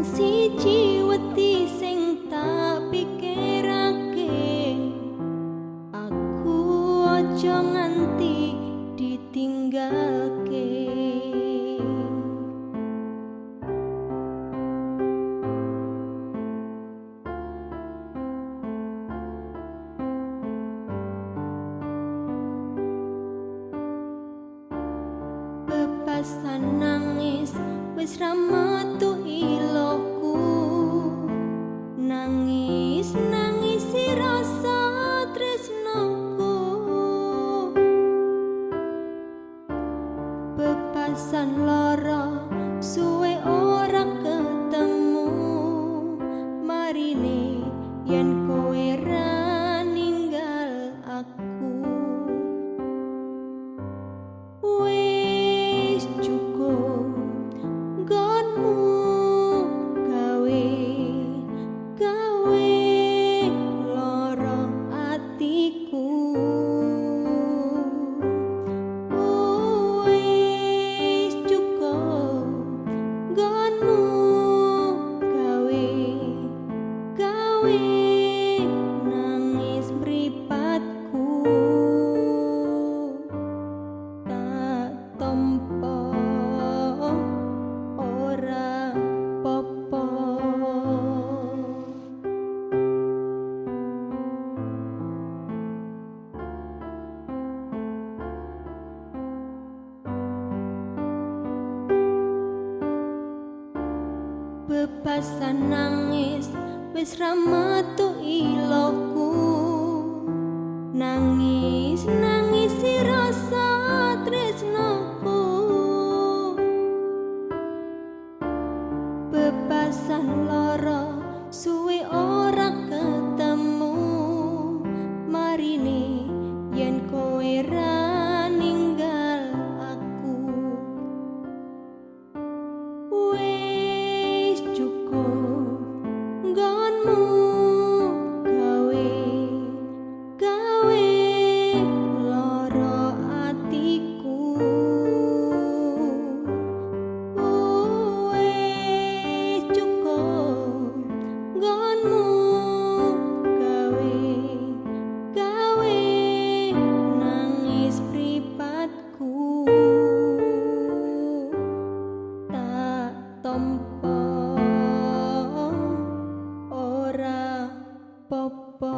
Mung siji wedi sing tak pikirake, aku aja nganti ditinggalke. Bebasan nangis wis ra metu iloku, nangis nangisi rasa tresnoku. Bebasan lara suwe ora ketemu, marine yen kowe ra ninggal aku. Wis cukup nggonmu gawe gawe lara atiku. Wis cukup nggonmu gawe gawe nangis mripatku. Tak tompo ora popo. Bebasan nangis wis ra metu iloku, nangis nangisi rasa tresnoku. Bebasan lara suwe ora ketemu, marine yen kowe ra ninggal aku. Wis cukup nggonmu gawe gawe lara atiku. Wis cukup nggonmu gawe gawe nangis mripatku. Tak tompo ora popo.